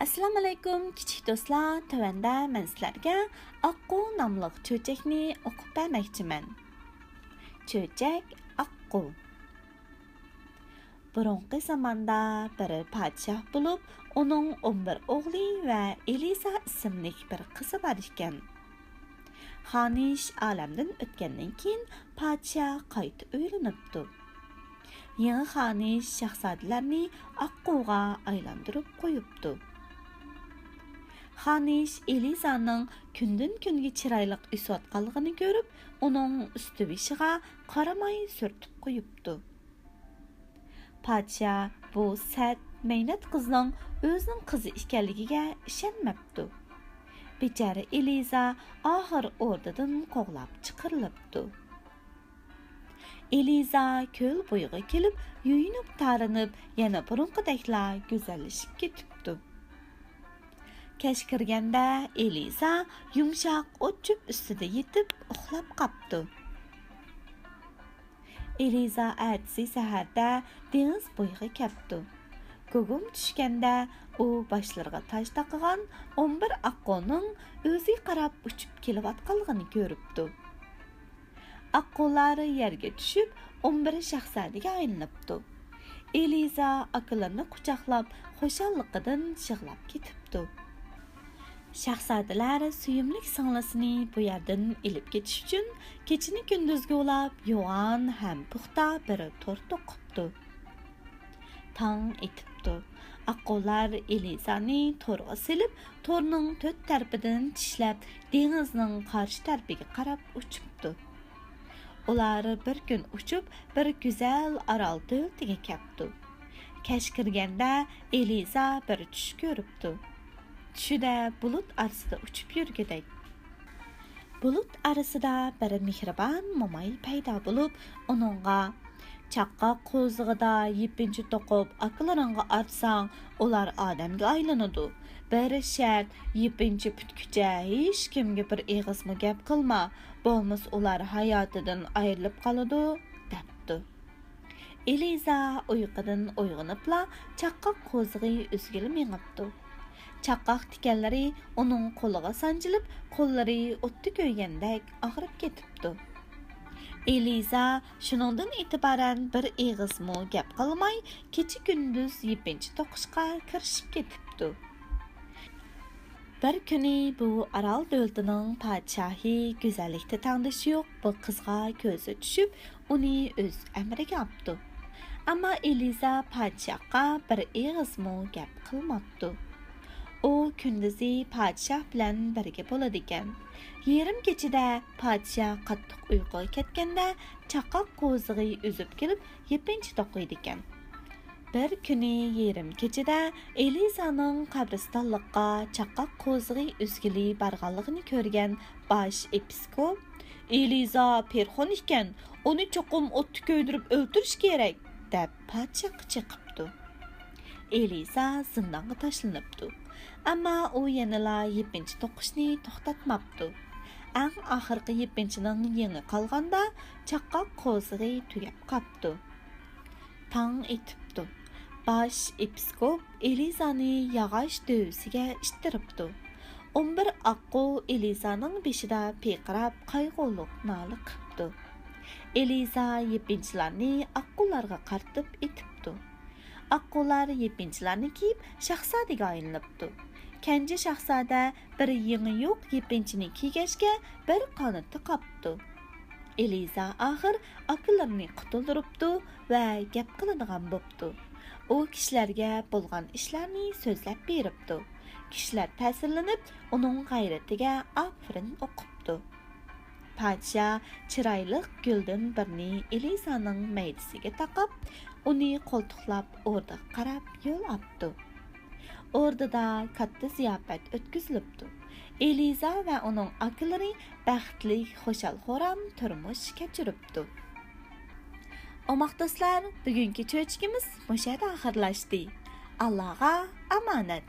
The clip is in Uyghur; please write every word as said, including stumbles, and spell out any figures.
ئەسسالامۇئەلەيكۇم، كىچىك دوستلار. تۆۋەندە مەن سىلەرگە ئاققۇ ناملىق چۆچەكنى ئوقۇپ بەرمەكچىمەن. چۆچەك ئاققۇ. بۇرۇنقى زاماندا بىر پادىشاھ بولۇپ، ئۇنىڭ ئون بىر ئوغلى ۋە ئېلىزا ئىسىملىك بىر قىزى بار ئىكەن. خانىش ئالەمدىن ئۆتكەندىن كېيىن، پادىشاھ قايتا ئۆيلىنىپتۇ. يېڭى خانىش شاھزادىلەرنى ئاققۇغا ئايلاندۇرۇپ قويۇپتۇ. خانىش ئېلىزانىڭ كۈندىن-كۈنگە چىرايلىق ئۆسۈۋاتقانلىقىنى كۆرۈپ، ئۇنىڭ ئۈستى-بېشىغا قارىماي سۈرتۈپ قويۇپتۇ. پادىشاھ بۇ سەت، مەينەت قىزنىڭ ئۆزىنىڭ قىزى ئىكەنلىكىگە ئىشەنمەپتۇ. بىچارە ئېلىزا ئاخىر ئوردىدىن قوغلاپ چىقىرىلىپتۇ. ئېلىزا كۆل بويىغا كېلىپ، يۇيۇنۇپ-تارىنىپ، يەنە بۇرۇنقىدەكلا گۈزەللىشىپ كېتىپتۇ. كەچ كىرگەندە ئېلىزا يۇمشاق ئوت-چۆپ ئۈستىدە يېتىپ ئۇخلاپ قاپتۇ. ئېلىزا ئەتىسى سەھەردە دېڭىز بويىغا كەپتۇ. گۇگۇم چۈشكەندە ئۇ باشلىرىغا تاج تاقىغان ئون بىر ئاققۇنىڭ ئۆزىگە قاراپ ئۇچۇپ كېلىۋاتقانلىقىنى كۆرۈپتۇ. ئاققۇلار يەرگە چۈشۈپ، ئون بىر شاھزادىگە ئايلىنىپتۇ. ئېلىزا ئاكىلىرىنى قۇچاقلاپ، خۇشاللىقىدىن يىغلاپ كېتىپتۇ. شاھزادىلەر سۆيۈملۈك سىڭلىسىنى بۇ يەردىن ئېلىپ كېتىش ئۈچۈن، كېچىنى كۈندۈزگە ئۇلاپ، يوغان ھەم پۇختا بىر تور توقۇپتۇ. تاڭ ئېتىپتۇ. ئاققۇلار ئېلىزانى تورغا سېلىپ، تورنىڭ تۆت تەرىپىدىن چىشلەپ، دېڭىزنىڭ قارشى تەرىپىگە قاراپ ئۇچۇپتۇ. ئۇلار بىر كۈن ئۇچۇپ، بىر گۈزەل ئارال دۆلىتىگە كەپتۇ. كەچ كىرگەندە ئېلىزا بىر چۈش كۆرۈپتۇ. چۈشىدە بۇلۇت ئارىسىدا ئۇچۇپ يۈرگۈدەك. بۇلۇت ئارىسىدا بىر مېھرىبان موماي پەيدا بولۇپ، ئۇنىڭغا، «چاققاق قوزىغىدا يېپىنچا توقۇپ ئاكىلىرىڭغا ئارتساڭ، ئۇلار ئادەمگە ئايلىنىدۇ. بىر شەرت، يېپىنچا پۈتكۈچە ھېچكىمگە بىر ئېغىزمۇ گەپ قىلما، بولمىسا ئۇلار ھاياتىدىن ئايرىلىپ قالىدۇ» دەپتۇ. ئېلىزا ئۇيقۇدىن ئويغىنىپلا چاققاق قوزىغى ئۈزگىلى مېڭىپتۇ. چاققاق تىكەنلىرى ئۇنىڭ قولىغا سانجىلىپ، قوللىرى ئوتتا كۆيگەندەك ئاغرىپ كېتىپتۇ. ئېلىزا شۇنىڭدىن ئېتىبارەن بىر ئېغىزمۇ گەپ قىلماي، كېچە-كۈندۈز يېپىنچا توقۇشقا كىرىشىپ كېتىپتۇ. بىر كۈنى بۇ ئارال دۆلىتىنىڭ پادىشاھى گۈزەللىكتە تەڭدىشى يوق بۇ قىزغا كۆزى چۈشۈپ، ئۇنى ئۆز ئەمرىگە ئاپتۇ. ئەمما ئېلىزا پادىشاھقا بىر ئېغىزمۇ گەپ قىلماپتۇ. ئۇ كۈندۈزى پادىشاھ بىلەن بىرگە بولىدىكەن. يېرىم كېچىدە پادىشاھ قاتتىق ئۇيقۇغا كەتكەندە، چاققاق قوزىغى ئۈزۈپ كېلىپ، يېپىنچا توقۇيدىكەن. بىر كۈنى يېرىم كېچىدە ئېلىزانىڭ قەبرىستانلىققا چاققاق قوزىغى ئۈزگىلى بارغانلىقىنى كۆرگەن باش ئېپىسكوپ، «ئېلىزا پىرخون ئىكەن، ئۇنى چوقۇم ئوتتا كۆيدۈرۈپ ئۆلتۈرۈش كېرەك» دەپ پادىشاھقا چېقىپتۇ. ئېلىزا زىندانغا تاشلىنىپتۇ. ئەمما ئۇ يەنىلا يېپىنچا توقۇشنى توختاتماپتۇ. ئەڭ ئاخىرقى يېپىنچىنىڭ يېڭى قالغاندا، چاققاق قوزىغى تۈگەپ قاپتۇ. تاڭ ئېتىپتۇ. باش ئېپىسكوپ ئېلىزانى ياغاچ دۆۋىسىگە ئىتتىرىپتۇ. ئون بىر ئاققۇ ئېلىزانىڭ بېشىدا پىرقىراپ قايغۇلۇق نالە قىپتۇ. ئېلىزا يېپىنچىلارنى ئاققۇلارغا قارىتىپ ئېتىپتۇ. ئاققۇلار يېپىنچىلارنى كىيىپ شاھزادىگە ئايلىنىپتۇ. كەنجى شاھزادە بىر يېڭى يۇق يېپىنچىنى كىيگەچكە، بىر قانىتى قاپتۇ. ئېلىزا ئاخىر ئاكىلىرىنى قۇتۇلدۇرۇپتۇ ۋە گەپ قىلىدىغان بوپتۇ. ئۇ كىشىلەرگە بولغان ئىشلارنى سۆزلەپ بېرىپتۇ. كىشىلەر تەسىرلىنىپ، ئۇنىڭ غەيرىتىگە ئاپىرىن ئوقۇپتۇ. پادىشاھ چىرايلىق گۈلدىن بىرنى ئېلىزانىڭ مەيدىسىگە تاقاپ، ئۇنى قولتۇقلاپ ئوردىغا قاراپ يول ئاپتۇ. ئوردىدا كاتتا زىياپەت ئۆتكۈزۈلۈپتۇ. ئېلىزا ۋە ئۇنىڭ ئاكىلىرى بەختلىك، خۇشال-خۇرام تۇرمۇش كەچۈرۈپتۇ. ئوماق دوستلار، بۈگۈنكى چۆچىكىمىز مۇشۇ يەردە ئاخىرلاشتى. ئاللاغا ئامانەت.